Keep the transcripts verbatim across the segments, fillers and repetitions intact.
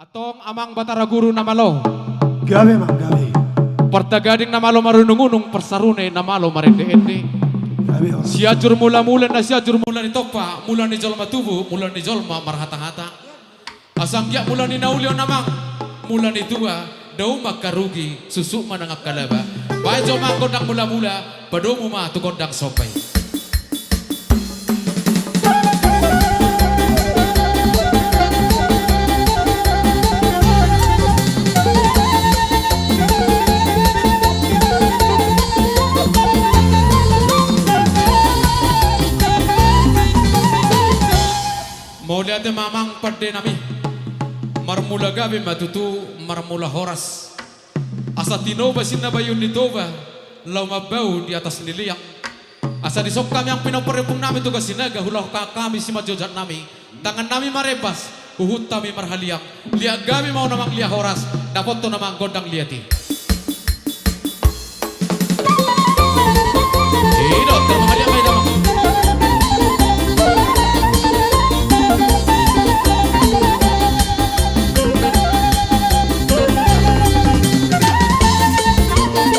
Tong amang Batara Guru na malo. Gabe, amang, gabe. Partagading na malo marunung-unung, parsarune na malo marende-ende. Gabe, amang. Sianjur mula-mula, na sianjur mula ni tompa, mula ni jolma tubu, mula ni jolma marhata-hata. Asa anggiat mula ni na uli on, amang, mula ni tua, dao ma angka rugi, suksuk ma nang angka laba. Baen jo, amang, gondang mula-mula, padomu ma tu gondang somba i. Mauliate ma, amang pande nami. Marmula gabe ma tutu, marmula horas. Asa tinoba sinna bayun ni Toba, laho mambau di atas ni liang. Asa dison hami, amang, pinompar ni ompung nami Toga Sinaga, huulahon hami simanjujung nami, tangan nami marembas, huhut hami marhaliang. Liat gabe ma on, amang, liat horas, dapothon, amang, gondang liat i. Ido, terima kasih, amang, ido, amang.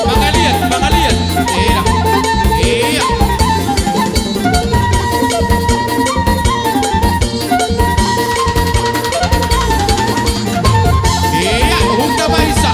Pangalian, pangalian. Iya. Iya. Iya, hunda baisa.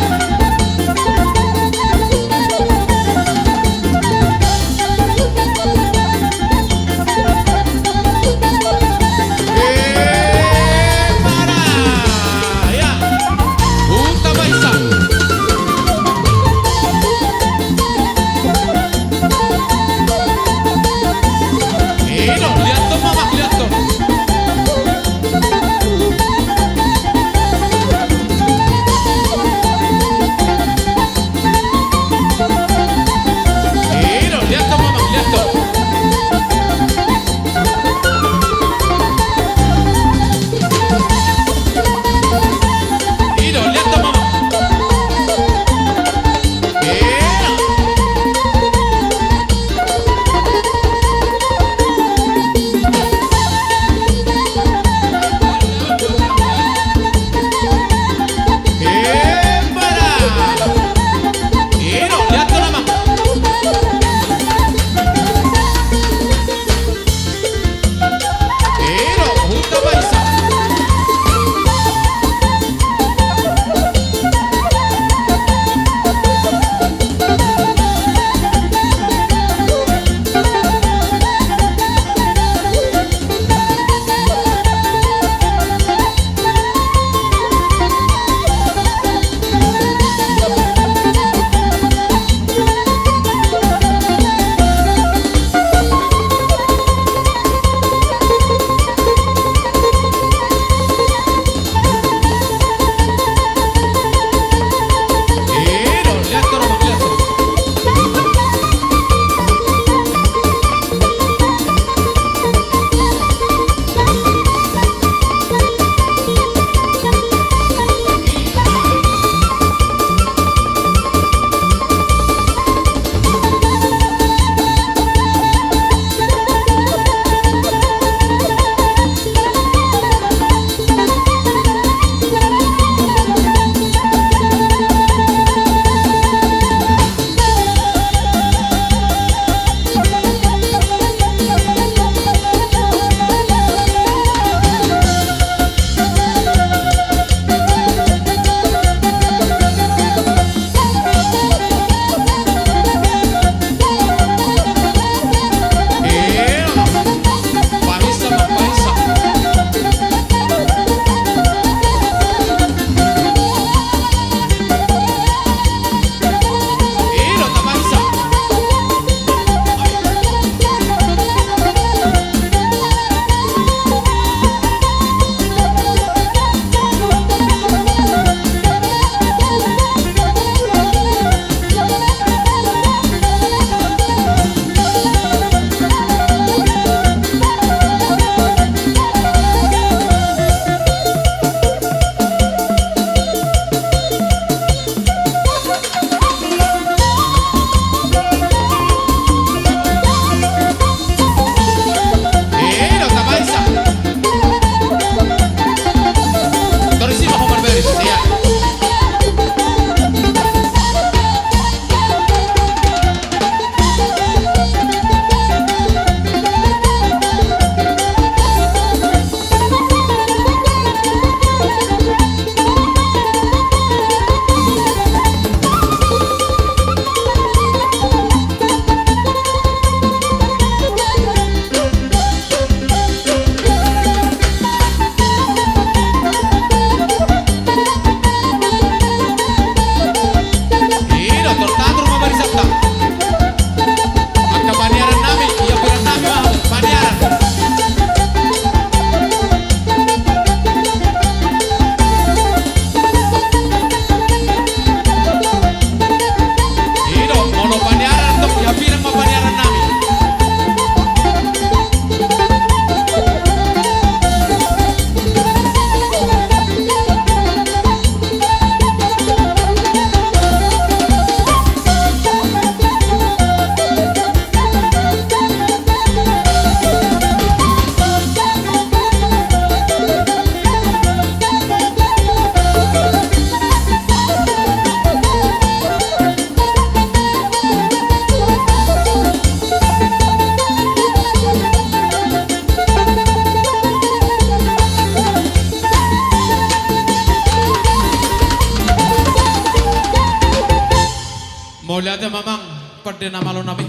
Mauliate ma amang, pande na malo nami.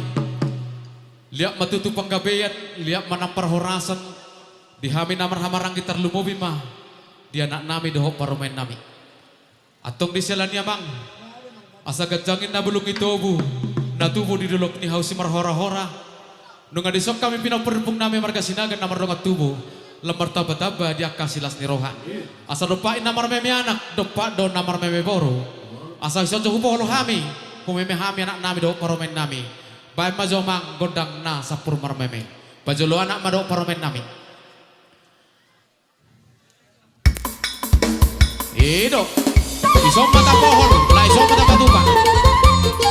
Liat ma tutu panggabean, liat ma nang parhorasan, di hami na marhahamaranggi, tarlumobi ma di anak nami dohot parumaen nami. Antong di siala ni i amang, asa ganjang ninna bulung ni tobu na tubu di dolok ni hau simarhorahora. Nunga dison hami pinompar ni ompung nami marga Sinaga na mardongan tubu, lam martambatamba di angka silas ni roha. Asa dompak i na marmeme anak, dompak do na marmeme boru. Asa ison jo hupohol hami, humeme hami anak nami dohot parumaen nami. Baen ma jo amang gondang na sampur marmeme. Pajolo anak ma dohot parumaen nami. I do. Ison ma tapohol, laos ison ma tapatupa.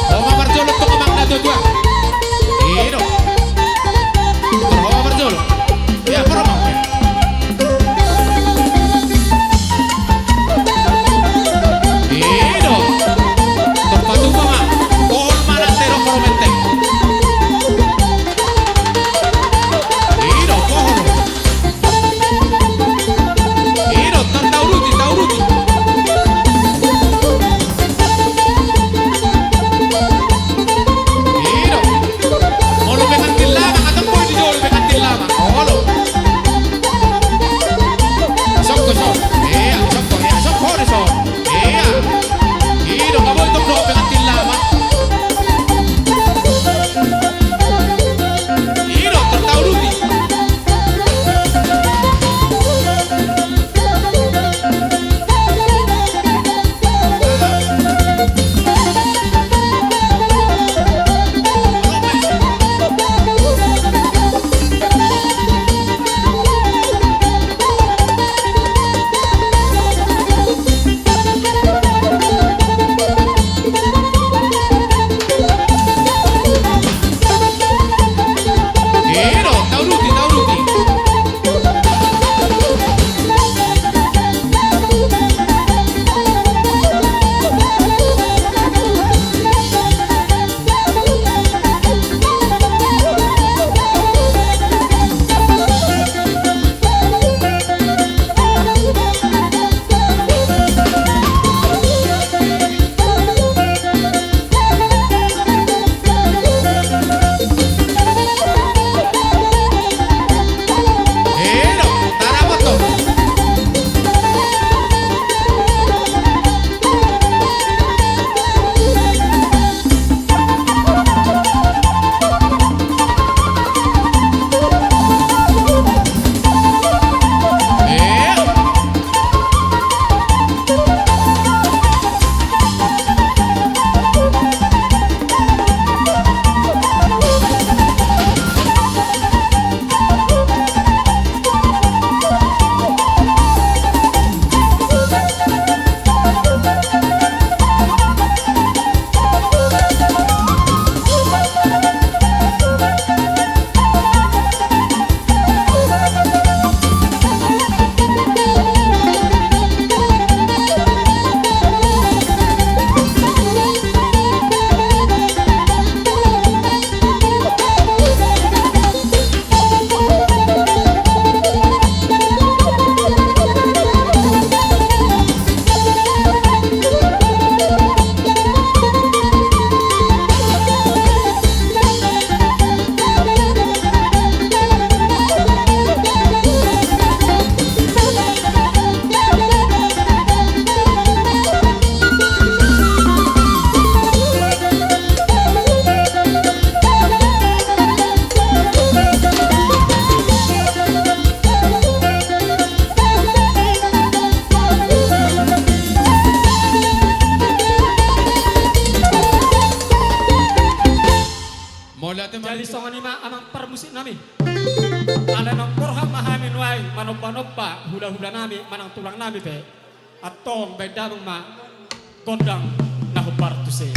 Ho ma parjolo tong amang na tuatua. I do. Tor ho ma parjolo. Ia, poro ma. I do. Tor patupa ma. Pohol ma na tero poro menteng. I do, pohol. I do, tar tauruti, tauruti. I do. Molo pengantin lama, atong boi di jolo pengantin lama. Olo. Sokko, sok. Ia, sokko, ia, sokko, di sok. Ia. I do, nga boi tong dohot pengantin lama. I do, tar tauruti. Mauliate ma. Jadi songon i ma amang parmusik nami. Alai naung borhat ma hami nuaeng manombanomba hulahula nami manang tulang nami pe. Antong baen damang ma gondang na hombar muse.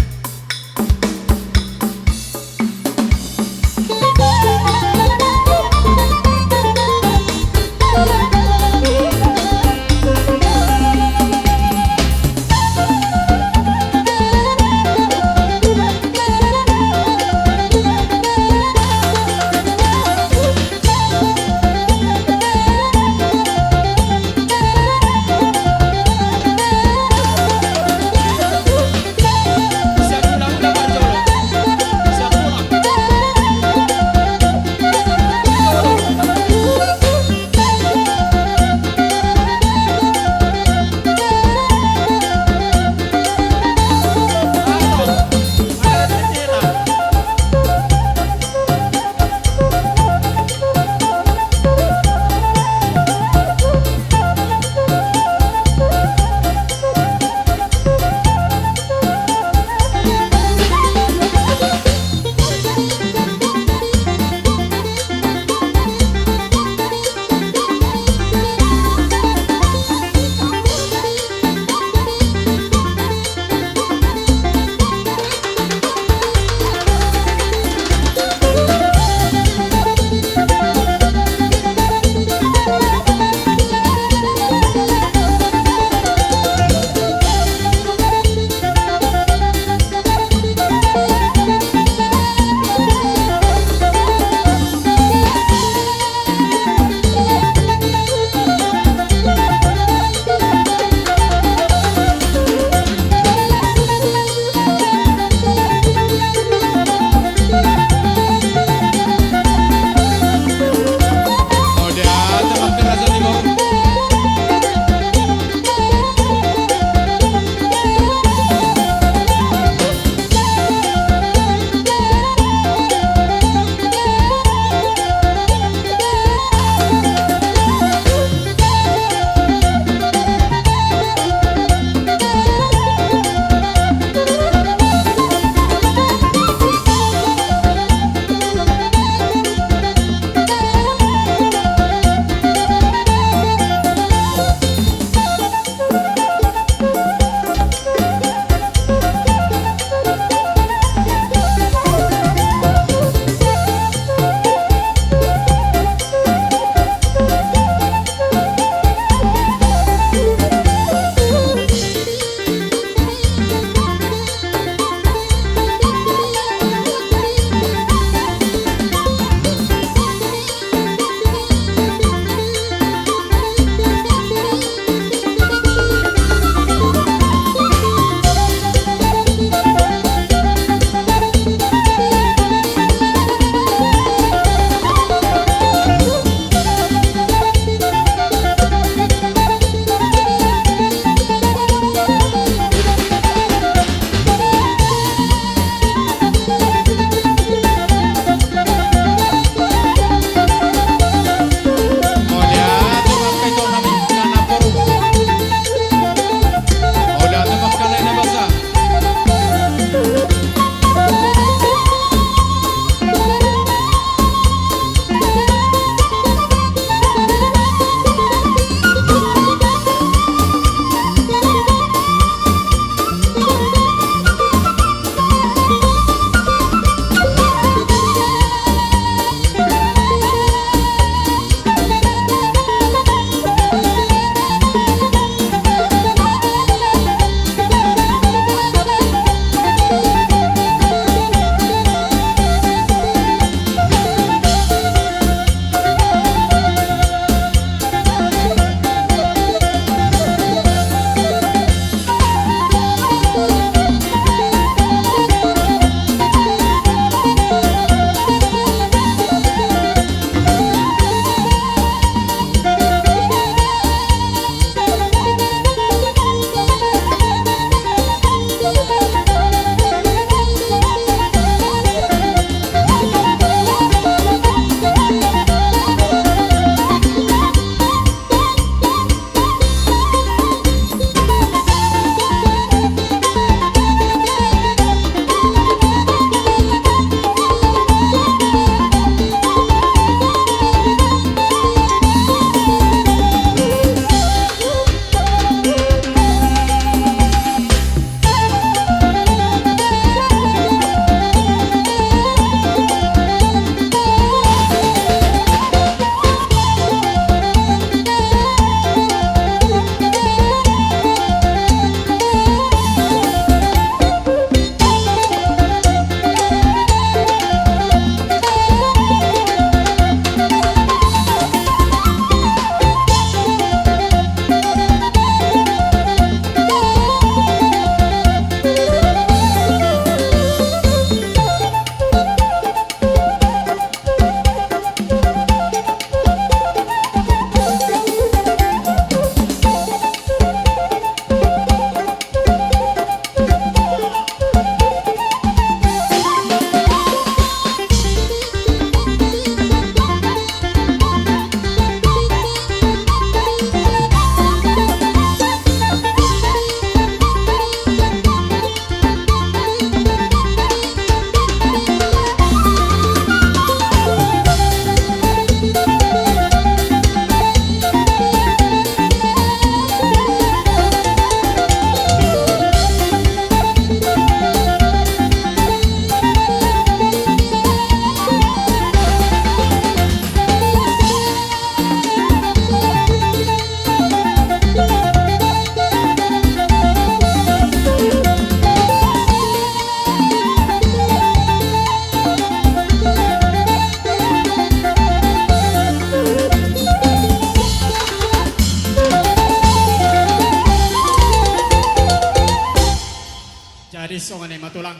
Jadi songon i ma tulang.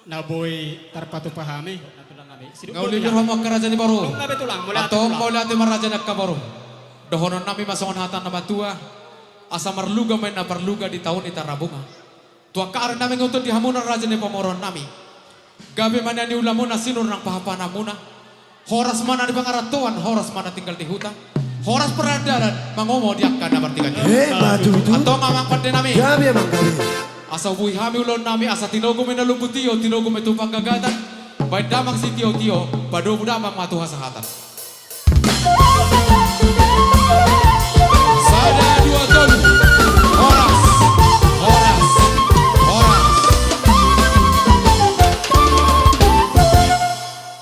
Na boi tarpatupa hami. Na tulang hami. Sidung. Nga ulibur hamu angka raja ni boru. Nunga be tulang, mauliate. Antong tulang. Mauliate ma raja ni angka boru. Dohonon nami ma songon hata na matua. Asa marluga ma inna parluga di taon i tarabunga. Tu angka ari nami nga untun di hamuna raja ni pamoruon nami. Gabe ma na niula muna sinur nang pahapahan muna. Horas ma na di pangarantoan, horas ma na tinggal di huta. Horas paradalan mangomo di angka na martiga. Emma tutu. Antong amang pande nami. Gabe amang gabe. Asa hubuhi hami ulaon nami, asa tinogu ma inna lombu tio, tinogu ma i tu panggagatan. Baen damang sitiotio, padomu damang ma tu hasahatan. Sada, dua, tolu. Horas. Horas. Horas.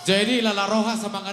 Jadi lala roha samangar